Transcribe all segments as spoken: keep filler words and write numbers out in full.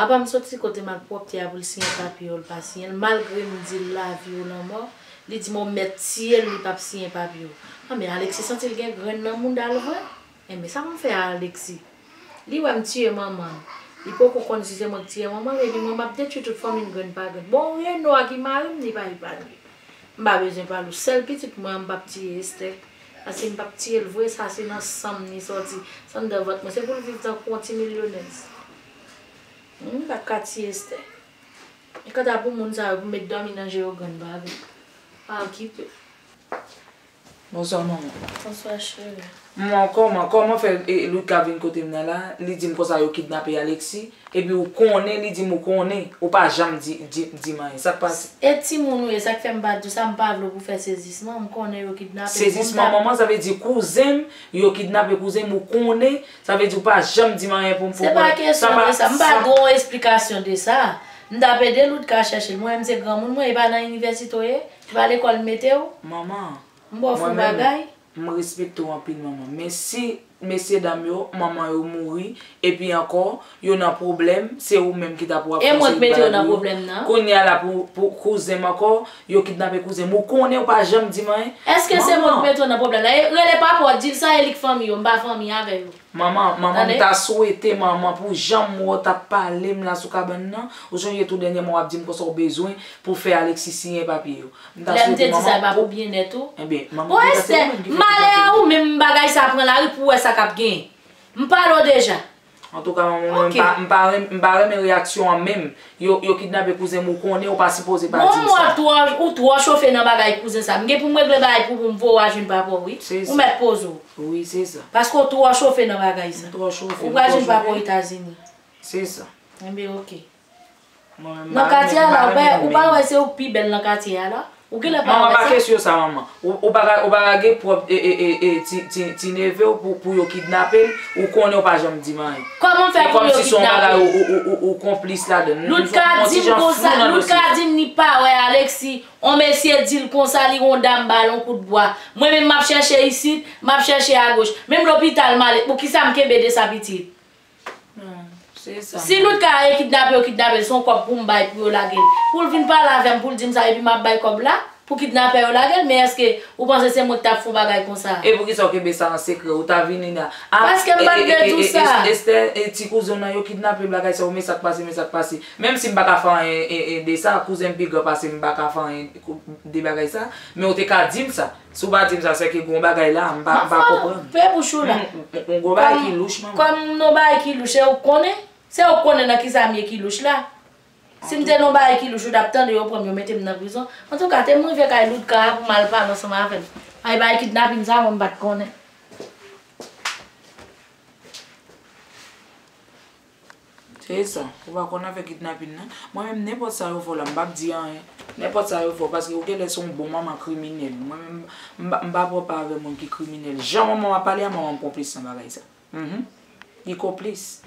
Papa m soti kote malpwòpte a pou l siyen papye yo, l pa siyen l. Malgre m di l lavi ou lanmò, li di m ou mèt tiye l, li p ap siyen papye yo. Anben, Alexis santi l gen grenn nan mouda l vre. Enben, sa pou m fè a Alexis? Li wè m tiye manman l. Li poko konn si se mwen k tiye manman l, epi mwen m ap detwi tout fanmi m grenn pa grenn. Bon, Reno a ki mari m, li pa epanye. M pa bezwen pale w. Sèl pitit mwen an, m p ap tiye Esther. Paske m p ap tiye l vre, sa se nan san m li sòti. Sa anndan vant mwen. Se pou l viv tankou yon ti milyonèz. M pa ka tiye Esther. E kanta pou moun sa yo, pou m met dòmi nan je yo, grann pa vle. Pa okipe. Bonswa, manman. Bonswa, cheri. Manman, kòman, kòman fè, e, Ludka vin kote m nan la? Li di m konsa yo kidnape Alexis. Epi ou konnen, li di m ou konnen. Ou pa janm di, di, di m anyen. Sa k pase? E timoun ou ye, sa k fè m pa di w sa, m pa vle w pou fè sezisman. M konnen yo kidnape. Sezisman, manman, sa vle di kouzen m, yo kidnape kouzen m, ou konnen. Sa vle di ou pa janm di m anyen pou m konprann. Se pa kesyon de sa. M pa dwe yon esplikasyon de sa. M t ap ede Ludka chèche l. Mwen menm se granmoun mwen, e pa nan inivèsite w ye? Se pa lekòl m mete w? Manman, m ba w fon bagay. M respekte w anpil, manman. Men si mesye dam yo, manman yo mouri, epi ankò, yo nan pwoblèm, se ou menm ki ta pou ap fè yon seri de bagay pou yo. E mwen k mete yo nan pwoblèm nan? Kounye a la pou, pou kouzen m ankò, yo kidnape kouzen m. Ou konnen ou pa janm di m anyen. Èske se mwen k mete w nan pwoblèm nan? E, rele papa w, di l sa, e li k fanmi yo, m pa fanmi avè yo. Manman, manman, m ta swete, manman, pou jan m wè w t ap pale m la sou kabann nan, ou sonje tou dènyèman w ap di m konsa w bezwen pou fè Alexis siyen papye yo. M ta swete manman. Lè m te di sa, e pa pou byennèt ou? Enben, manman, bon, Esther, malè a ou menm, bagay sa pran lari pou w wè sa k ap genyen. M pale w deja. Antouka, manman, mwen, m pa, m pa renm-, m pa renmen reyaksyon an menm. Yo, yo kidnape kouzen m, ou konnen, ou pa sipoze pa di m sa. Bon, ou twò, ou twò chofe nan bagay kouzen sa. M gen pou m regle bagay pou, pou m voye w al jwenn papa w, wi. Ou mèt poze w. Wi, se sa. Paske w twò chofe nan bagay sa. M twò chofe, m twò chofe. Ou pral jwenn papa w Etazini. Se sa. Enben, oke. Nan katye a la, ou pa, ou pa wè se ou k pi bèl nan katye a la? Ou genlè pa wè sa? Manman, pa kesyon sa, manman. Ou, ou pa ka, ou pa ka gen pwòp, e, e, e, e, ti, ti, ti neve w pou, pou yo kidnape l, ou konnen ou pa janm di m anyen. Kòman fè pou yo kidnape l? E kòmsi se yon bagay ou, ou, ou, ou, ou konplis ladan l. Ludka di m konsa, Ludka di m li pa wè Alexis, on mesye di l konsa, li wè on dam ba l on kout bwa. Mwen menm m ap chèche isit, m ap chèche agoch. Menm lopital m ale, poukisa m kenbe de sa pitit? Non, se sa. Si Ludka e kidnape yo kidnape l, se yon kòb pou m bay pou yo lage l. Pou l vin pale avè m, pou l di m sa, epi m ap bay kòb la, pou kidnapè yo lage l, men èske ou panse se mwen ki t ap fè yon bagay konsa? E poukisa w kenbe sa an sekrè? Ou ta vini la. A, paske m pa t vle di w sa. Esther, e, ti kouzen w nan yo kidnape bagay sa yo, men sa k pase, men sa k pase. Menm si m pa ka fè anyen, e, e, de sa, kouzen m pi gran pase m, m pa ka fè anyen de bagay sa, men ou te ka di m sa. Si w pa di m sa, sèke gon bagay la, m pa, m pa konprann. Manman, fè bouch ou la. M, m, m, m gon bagay ki louch, manman. Kòm, kòm non bagay ki louch, se ou k konnen? Se ou k konnen nan kisa m ye ki louch la. Si m te non bagay ki louch, ou t ap tande yo pran m, yo mete m nan prizon. Antouka, te m rive kay Ludka a pou m al pale ansanm avè l. Ay, bagay kidnapin sa, mwen m pa t konnen. Se sa, ou pa konn afè kidnapin nan. Mwen menm, nenpòt sa yo fè w la, m p ap di anyen. Nenpòt sa yo fè w, paske ou genlè se yon bon manman kriminèl. Mwen menm, m pa, m pa pran pa avè moun ki kriminèl. Jan manman m ap pale a, manman m konplis nan bagay sa. Mhm. Li konplis.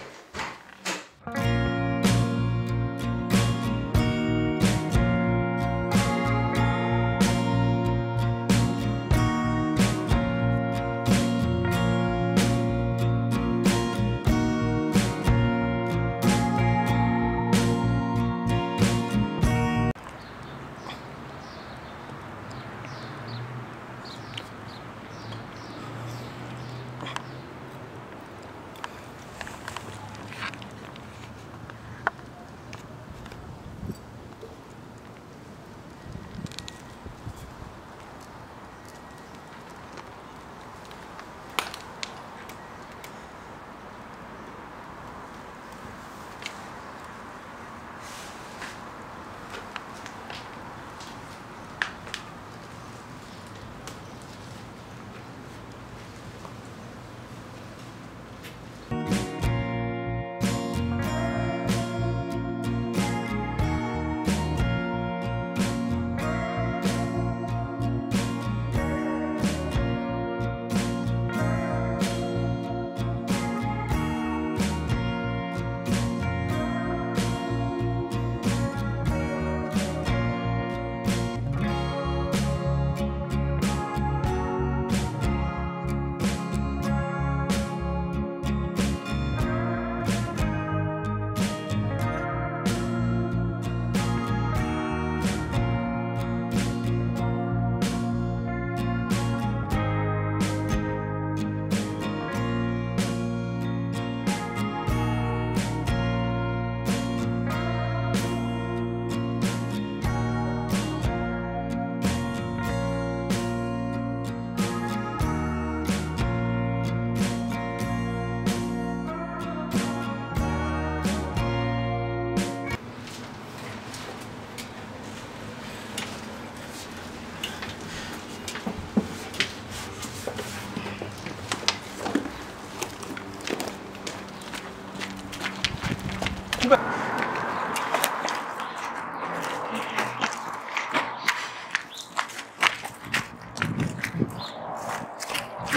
Fon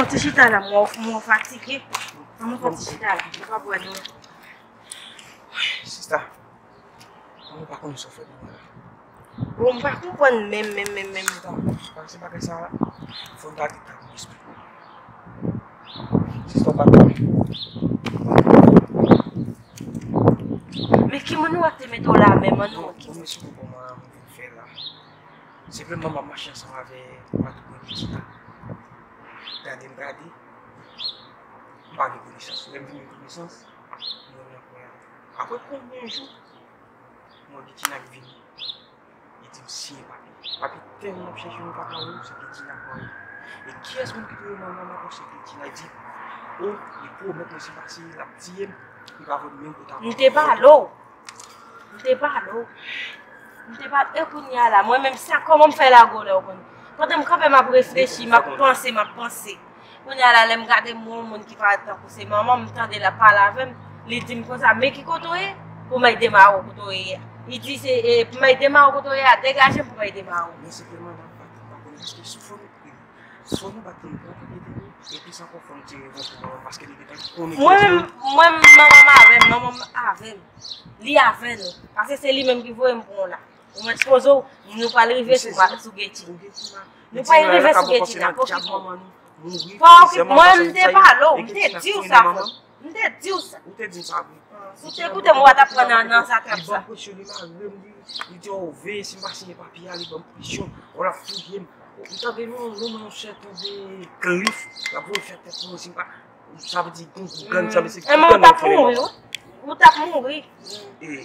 ti chita la, mwen, mwen fatige. Ann fon ti chita la, mwen pa bwè non. Sista, mwen pa konn sa w fè pou mwen la. Bon, m pa konprann menm, menm, menm, menm. Sista, se bagay sa, fò n gade ta pou espri. Sista, w pa konprann. Men ki moun w ap te mete w la menm, an nou? Bon, bon, mesye, bon, mwen, mwen vin fè la. Senpleman, m ap mache ansanm avè patwon Regina. Gade m gade, m pa gen konesans. Lè m vin gen konesans, m wè nan kwen an. Apre konbyen jou, m wè Regina k vini. Li di m siyen papye. Papye tèlman m ap chèche, m pa ka wè l, se Regina k mande. E kiyès moun ki te voye manman m ankò, se Regina. Li di, o, li pwomèt mwen si m pa siyen, l ap tiye m, li pa voye m menm pou ta. M te pale w. M te pale w. M te pale, e kounye a la, mwen menm sa, kòman m fè lage w lè w konn. Pandan m kanpe, m ap reflechi, m ap panse, m ap panse. Kounye a la, lè m gade m wè yon moun ki parèt tankou se manman m, m tande l ap pale avè m, li di m konsa, men ki kote w ye? Pou m al demare w kote w ye a. Li di se, e, pou m al demare w kote w ye a, degaje m pou m al demare w. Men senpleman, m pa konn paske fò nou Fò nou bat pou nou pran pwopriyete nou, e plis ankò fò nou tire revanch pou manman m, paske li gentan konnen ki... Mwen menm, mwen menm, manman m avè m, manman m avè m. Li avè nou. Paske se li menm ki voye m pran w la. Ou mèt poze w, nou pral rive sou, sou Getty. Nou pral rive sou Getty la, pa okip mwen. Pa okip mwen, m te pale w, m te di w sa, frè m. M te di w sa. Ou te di m sa vre. Si w te koute m, ou pa t ap pran nan, nan zatrap sa. Li ban m presyon, li mare m, li, li di, o, veye, si m pa siyen papye a, li ban m presyon, o, l ap touye m. Ou tande yon, yon, yon sèten de grif, l ap voye fè tèt mwen, si m pa, sa vle di, gon gang, sa vle di, gon gang ap fè manman. Ou t ap mouri.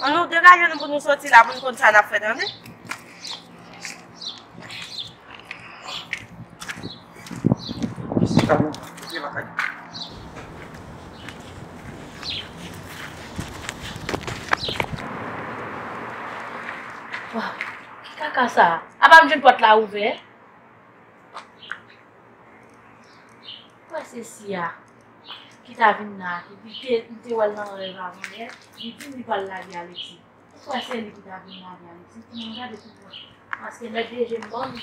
An nou degaje nou pou nou soti la, pou n konn sa n ap fè, tande? Waw, ki kaka sa a? Apa m jwenn pòt la ouvè? Kwè se Siya ki ta vin la, ki te, m te wè l nan rèv avan yè, li di m li pral lage Alexis. Ou kwè se li ki ta vin lage Alexis? Pou mwen gade pou mwen. Paske lè D G m ban m.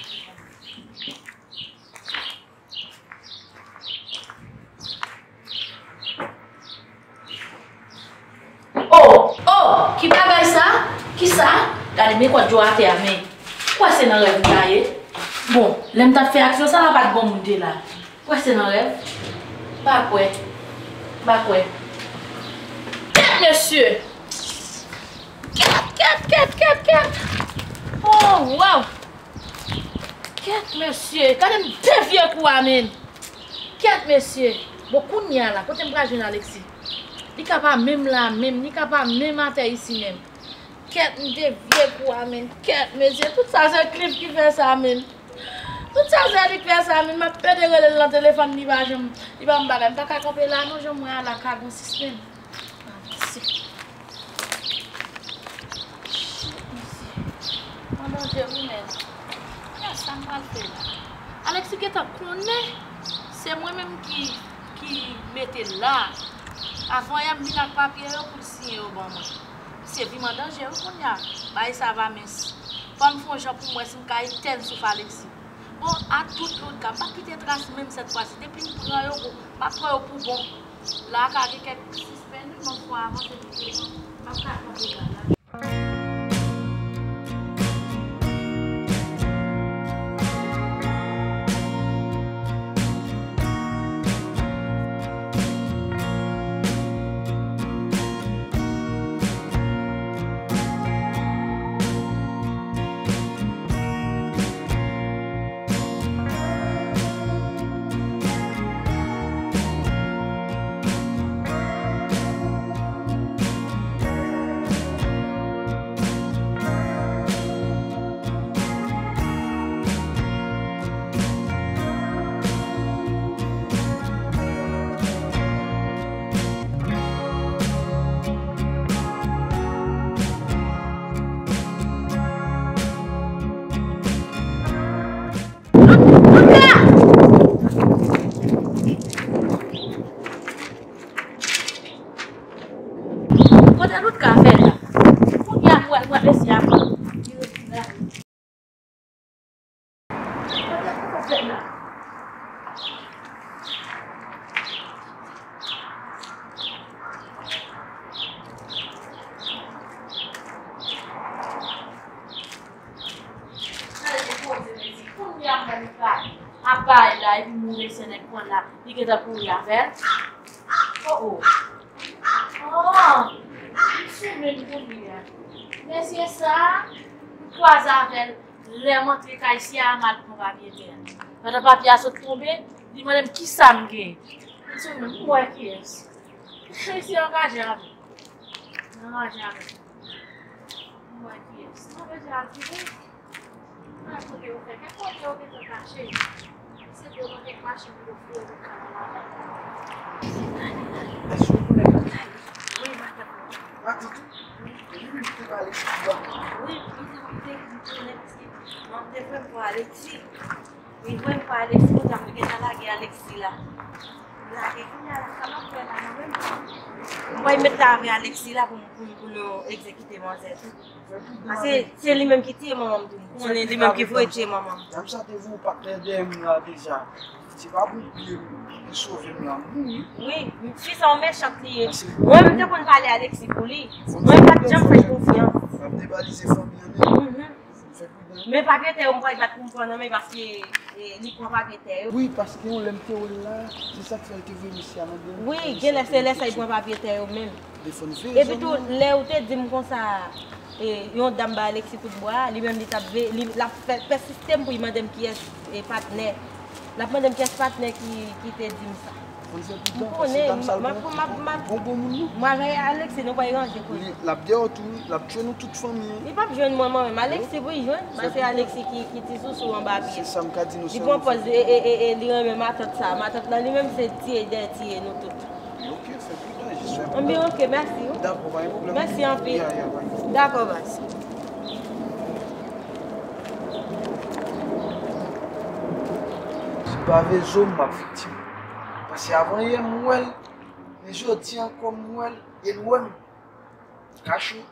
Oh, oh, ki bagay sa? Kisa? Gade, men kòdjò atè a, men. Ou kwè se nan rèv m ta ye? Bon, lè m t ap fè aksyon sa a, pa t gon moun te la. Kwè se nan rèv? M pa kwè. M pa kwè. Kèt, mesye! Kèt, kèt, kèt, kèt, kèt! Oh, waw! Kèt, mesye! Gade m devye kou a, menm! Kèt, mesye! Bon, kounye a la, kote m pral jwenn Alexis? Li ka pa menm la, menm, li ka pa menm atè isi, menm. Kèt, m devye kou a, menm. Kèt, mesye, tout sa se Cliff ki fè sa, menm. Tout sa se li k fè sa, menm. M ap pede rele l nan telefòn, li pa janm, li ban m bagay. M pa ka kanpe la, non, jan m wè a la, ka gon sispenn. Avanse. Shit, mesye. Mwen danje wi, men. Kè sa m pral fè la? Alexis gentan konnen se mwen menm ki, ki mete l la. Avan yè m vin ak papye yo pou l siyen yo ban mwen. Se vi m an danje wi kounye a. Bagay sa va mens. Fò m fè yon jan pou m wè si m ka etèn souf Alexis. Bon, a tout lout ka, m p ap kite tras menm sèt fwa si. Depi m pran yo, bon, m ap pran yo pou bon. La ka gen kèk sispenn wi, men fò avanse pou devan. M ap ka kanpe la, la. Gade koze mezi, kounye a mwen li pral ap bay la, epi move sè nèg pran la, li gentan kouri avè l. Oh, oh. Oh, m sou menm kounye a. Mesye sa, m kwaze avè l lè m antre kay si a, m al pran papye tè a. Pandan papye a sot tonbe, li mande m kisa m gen. M sou menm, m wè kiyès. Mesye angaje avè m. Angaje avè m. Mwen kiyès? Mwen bezwen al vini. Mwen kote yo fè. Kèk kote yo gentan kache. Se de mwen kèk machin pou yo fouye pou kanal la. Èske w konnen matant? Wi, matant mwen. Matant ou? Wi. Li menm ki te ba Alexis bwa? Wi, li te, li te, li te konnen paske mwen te fè m pou Alexis. Li voye m pa Alexis, kounya m gentan lage Alexis la. M lage kounya la, sa m ap fè la, mwen menm. M pral met la avè Alexis la pou, pou, pou nou egzekite manzè tou. Paske se li menm ki tiye manman m tou. Ou konnen li menm ki voye tiye manman m. Dam sa te voye yon patnè dèyè m la deja. Se pa pou byen li sove m la, m mouri. Wi, fi sa yon mechant li ye. Mwen menm te konn pale Alexis pou li. Mwen pa t janm fè l konfyans. L ap debalize fanmi an nèt. Mhm. Men papye tè yo m pral bat pou m pran nan men paske, e, li pran papye tè yo. Wi, paske yon lè m te wè l la, se sa k fè l te voye mesye a mande m. Wi, genlè se lè sa li pran papye tè yo menm. Epi tou, lè ou te di m konsa, e, yon dam ba Alexis kout bwa, li menm li t ap ve-, li, l ap fè, pèsiste m pou li mande m kiyès, e, patnè. L ap mande m kiyès patnè ki, ki te di m sa. M konnen, m ap, m ap, m ap, m avèk Alexis, nou pral ranje koze. L ap dèyè w tou, wi. L ap tchwe nou tout fanmi an. Li p ap jwenn mwen, mwen menm. Alexis pou li jwenn, paske Alexis ki, ki ti sousou anba pye. Se sa m ka di nou sèlman. Li pran pòz, e, e, e, e, li renmen matant sa. Matant lan, li menm, se tiye, dèyè tiye nou tout. Ok, fè pi byen, jis fè pi byen. Anben, ok, mèsi, wi. Dakò, pa gen pwoblèm. Mèsi anpil. Ya, ya, pa gen pwoblèm. Dakò, baz. Si m pa vle zo m, m ap viktim. Paske avan yè m wè l, men jodi ankò m wè l, e l wè m. Kachou,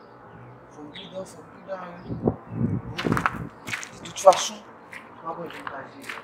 fò m pridan, fò m pridan avè l. De tout fason, m ap wè jan m ka jere.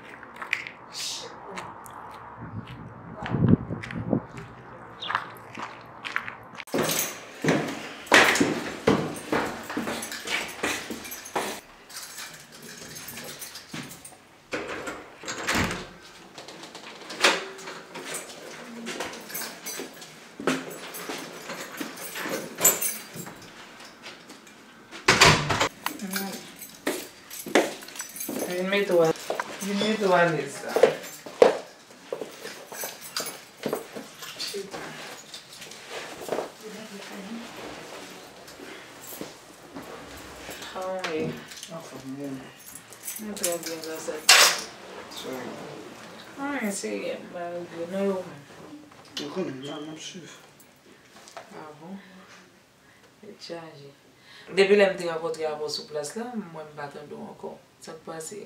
Vin mete w a, vin mete w alèz la. Chita. Kòman w ye? Anfòm, byen. Mwen trè byen, gras a Dye. Sa w ye? Anyen, serye, malgre nou yo menm. Yo kanmenm la, m ap swiv. Ah bon? Tèt chaje. Depi lè m te rankontre avè w sou plas la, m wè m pa tande w ankò. Sa k pase?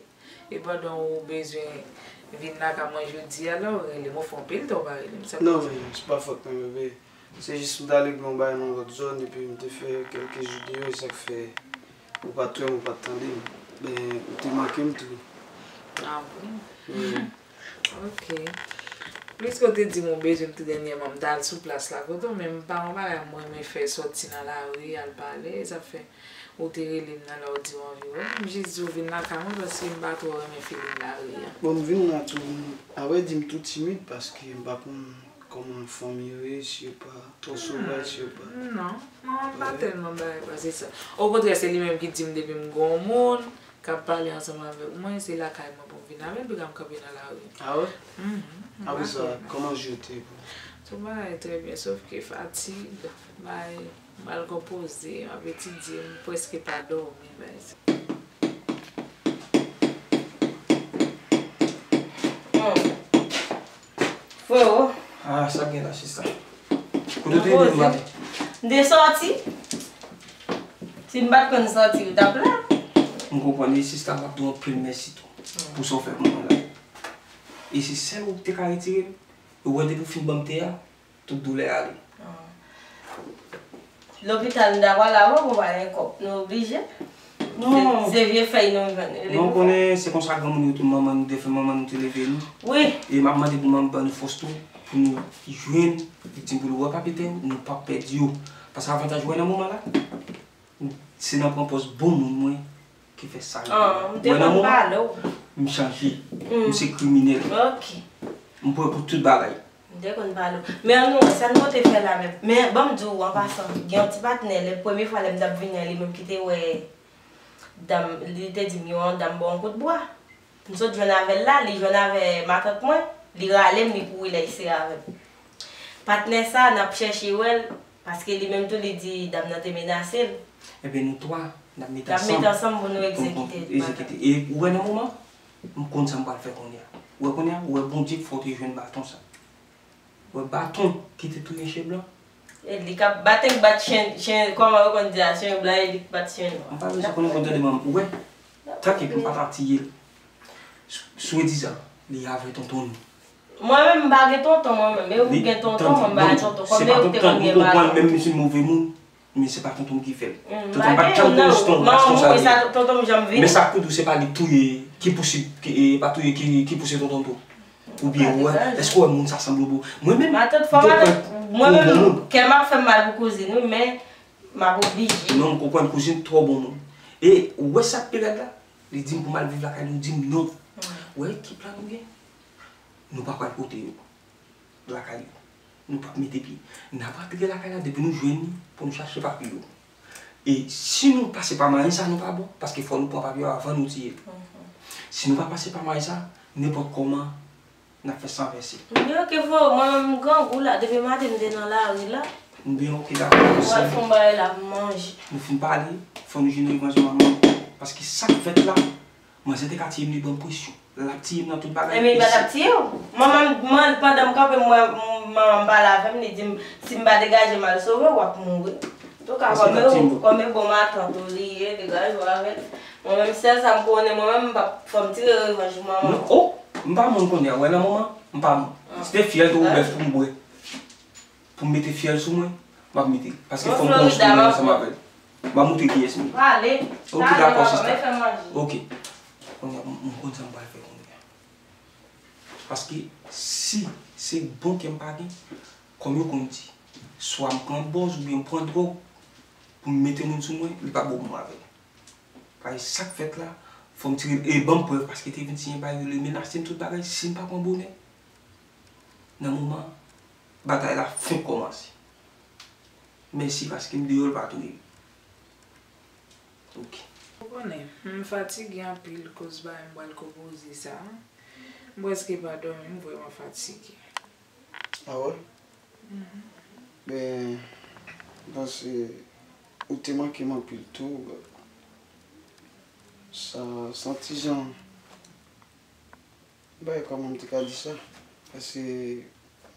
E pandan w bezwen vin lakay mwen jodi a la, w rele m, ou fè anpil tan w pa rele m. Sa k pase? Non, men se pa fòt mwen, bebe. Se jis m t ale gen yon bagay nan lòt zòn, epi m te fè kèlke jou deyò, e sa k fè ou pa t wè m, ou pa t tande m. Ben, ou te manke m tou. Ah bon? Wi. Ok. Pliske w te di m ou bezwen m tou dènyèman, m t al sou plas la kote w, men m pa yon bagay m renmen fè, sòti nan lari, al pale, e sa fè ou te rele m nan lè w di w anvi wè m. M jis di w vin lakay mwen paske m pa twò renmen feeling lari a. Bon, m vin la tou, a vrè di m tou timid paske m pa konn kòman fanmi yo ye, si yo pa twò sovaj, si yo pa. Hmm, non, non, m pa tèlman bagay pase sa. Okontrè, se li menm ki di m depi m gen yon moun k ap pale ansanm avèk mwen, se lakay mwen pou m vin avè l, pika m kanpe nan lari. Ah wi? Mhm. Apre sa, kòman jou te ye pou ou? Tout bagay trè byen, sòf ke fatig, bay, mal konpoze, m ap etidye, m prèske pa dòmi, bay. Hmm. Freo. Ah, sa k gen la, sista? Kote w te ye depi maten? M te sòti. Si m pa t konn sòti, ou t ap la. M konprann, e sista, m ap di w anpil mèsi tou. Hmm. Pou sa w fè pou mwen la. E se sèl ou ki te ka retire m. E w wè depi w fin ban m te a, tout doulè ale. Ah. Lopital, m ta pral avè w, bon, pa gen kòb. Nou oblije. Non. Se, se vye fèy nou jwenn. Bon, konnen se konsa granmoun yo tou, manman nou defen, manman nou te leve nou. Wi. E m ap mande pou manman ban nou fòs tou, pou nou jwenn viktim pou nou wè pa pete, nou pa pèdi yo. Paske avantaj wè nan moman la, se nan pran pòz bon moun mwen ki fè sa. Ah, m te konn pale w. M chanje. M se kriminèl. Ok. M prè pou tout bagay. M te konn pale w. Men annou, sa n pote fè la menm. Men ban m di w an pasan, gen yon ti patnè, lè premye fwa lè m t ap vini an, li menm ki te wè dam, li te di m yon dam ba w yon kout bwa. M sot jwenn avè l la, li jwenn avè matant mwen, li rale m, li kouri lè li sere avè m. Patnè sa, n ap chèche wè l, paske li menm tou li di dam nan te menase l. Ebyen nou twa, n ap met ansanm pou nou egzekite. N ap met ansanm pou nou egzekite. E ou wè nan moman, m konn sa m pral fè kounye a. Ou wè kounye a, ou wè Bondye k fè w te jwenn baton sa. Ou wè baton ki te touye chen blan. E li k ap bat, bat chen, chen, kòman yo konn di a, chen blan e li k bat chen nwa. M pa bezwen konnen konn tande manman. Ou wè, tanke pou m pa ta tiye l. Sou, sou e di sa, li avè tonton nou. Mwen menm, m pa gen tonton, mwen menm. E ou gen tonton, mwen m pa gen tonton. Kòm se ou te konn gen baton. Menm si move moun, men se pa tonton m ki fè l. Tonton m pa t janm gen yon responsab. Tonton m janm vini. Men sa k pou di w, se pa li k touye, ki pouse, ki, e, pa touye, ki, ki pouse tonton tou. Oubyen, ou wè, èske w wè moun sa sanble w? Mwen menm, matant fò matant, mwen menm, kè m ap fè m mal pou kouzin, wi, men m ap oblije. Non, m konprann kouzin twò bon moun. E ou wè sa k pi rèd la? Li di m pou m al viv lakay li, ou di m non. Ou wè ki plan nou gen? Nou pa pral pote yo lakay yo. Nou p ap mete pye. N ap rantre lakay la depi nou jwenn li pou nou chache papye yo. E si nou pase pa mwayen sa, nou pa bon, paske fò nou pran papye yo avan nou tiye l. Si nou pa pase pa mwayen sa, nenpòt kòman, n ap fè san vèse. Ebyen, oke, fò, mwen menm, m grangou la, depi maten m te nan lari la. Ebyen, oke, dakò, sè. Mwen fè yon bagay la, m manje. Nou fin pale, fò nou jwenn revanj manman, paske sa k fèt la, manzè te ka tiye m, li ban m presyon. L ap tiye m nan tout bagay. Ebyen, li pa t ap tiye w. Manman m, mwen, pandan m kanpe, m wè, m, manman m pale avè m, li di m, si m pa degaje m al sove w, w ap mouri. Antouka, kòm e, kòm e bon matant ou li ye, degaje w avè l. Mwen menm, sèl sa m konnen, mwen menm, m p ap, fò m tire revanj pou manman m. Non, oh, m pa moun kounye a, wè nan moman, m pa moun. Si te fyèl, te yon bèf pou m bwè. Pou m mete fyèl sou mwen, m ap mete l. Paske fò m konstwi ansanm avè l. M ap montre kiyès m ye. Pale. Oke, dakò, sista. Oke. Kounye a, m, m konn sa m pral fè kounye a. Paske si se bon kè m pa gen, kòm yo konn di, swa m pran bòz oubyen m pran dwòg pou m mete moun sou mwen, li p ap bon pou mwen avè l. Paske sa k fèt la, fò m tire l. E ban m prèv, paske te vin siyen bay yo, li menase m tout bagay, si m pa pran bonè. Nan moman batay la fenk kòmanse. Mèsi paske m deyò l pa touye m. Oke. Ou konnen, m fatige anpil koz bagay m pral konpoze sa. M prèske pa dòmi, m vrèman fatige. Ah ouais? Ben, m panse ou te manke m anpil tou. Sa, sa ti jan M pa wè kòman m te ka di sa, paske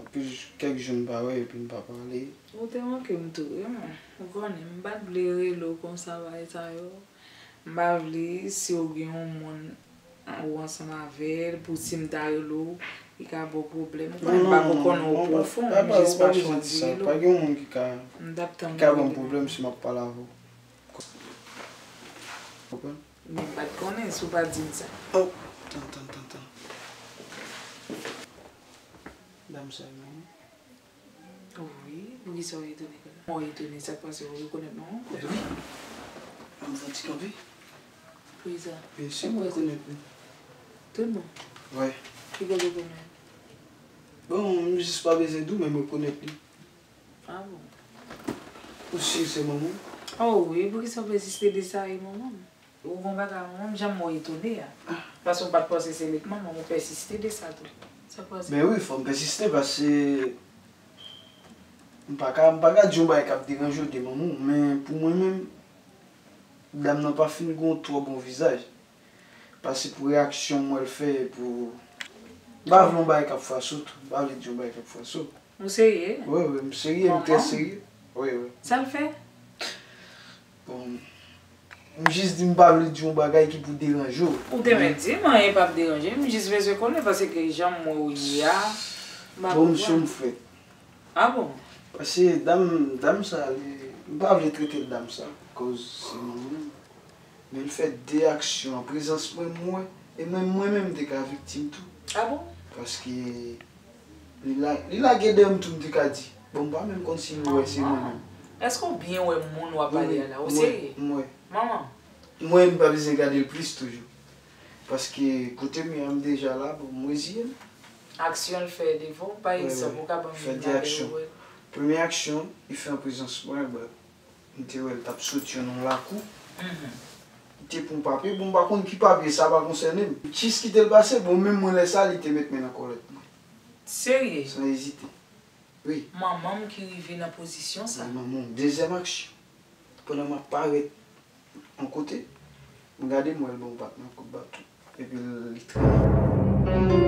anpil, kèk jou m pa wè epi n pa pale. Ou te manke m tou wi, man. Ou konnen, m pa t vle rele w konsa, bagay sa yo. M pa vle, si w gen yon moun ou ansanm avè l, pou si m ta rele w, li ka ba w pwoblèm. Ou konnen, m pa ko konnen w pwofon, m jis pa chwazi rele w. Pa gen yon moun ki ka, ki ka ban m pwoblèm si m ap pale avè w. Konprann? Men m pa t konnen si w pa di m sa. Oh, tann, tann, tann, tann. Dam sa e manman? Wi, poukisa w etone konsa? Mwen etone, sa k pase, ou rekonèt manman m? Wi. Mwen fè yon ti kanpe. Poukisa? Byen si, mwen rekonèt li. Tout bon? Wi. Ki kote w konnen? Bon, m jis pa bezwen di w, men m rekonèt li. Ah bon? Ou si se manman m? Oh wi, poukisa w pèsiste de sa e manman m? Ou gon bagay manman m, jan m wè w etone a. Paske m pa t panse se li k manman m, ou pèsiste de sa tou. Sa k pase? Ben wi, fò m pèsiste paske m pa ka, m pa ka di yon bagay k ap deranje w de manman w, men pou mwen menm, dam nan pa fin gon twò bon vizaj. Paske pou reyaksyon m wè l fè, pou, m pa vle yon bagay k ap fwaso tou, m pa vle di yon bagay k ap fwaso. Ou serye? Wi, wi, m serye, m trè serye. Wi, wi. Sa l fè? Bon, m jis di m pa vle di yon bagay ki pou deranje w. Ou te mèt di m, anyen p ap deranje m, m jis bezwen konnen, paske jan m wè w ye a, m pa konprann. Bon, m cho m frèt. Ah bon? Paske dam, dam sa, li, m pa vle trete l dam sa, koz se manman m. Men l fè de aksyon an prezans mwen, m wè. E mwen, mwen menm, m te ka viktim tou. Ah bon? Paske li la, li lage dèyè m tou, m te ka di. Bon, m pa menm konn si li wè se mwen menm. Èske w byen wè moun w ap pale a la? Ou serye? M wè. Manman. Mwen, m pa bezwen gade l plis toujou. Paske kote m ye a, m deja la, bon, m reziye m. Aksyon l fè devan w, pa egzanp, ou ka ban m Fè de aksyon. Premye aksyon, li fè an prezans mwen, bò, m te wè l t ap soti nan yon lakou. Li te pran papye, bon, m pa konn ki papye, sa pa konsène m. Jis kite l pase, bon, menm mwen lè sa, li te met men nan kòlèt mwen. Serye? San ezite. Wi. Manman m ki rive nan pozisyon sa. Wi, manman m. Dezyèm aksyon. Pandan m ap parèt yon kote, m gade m wè l ban m yon kout baton. Epi li trennen.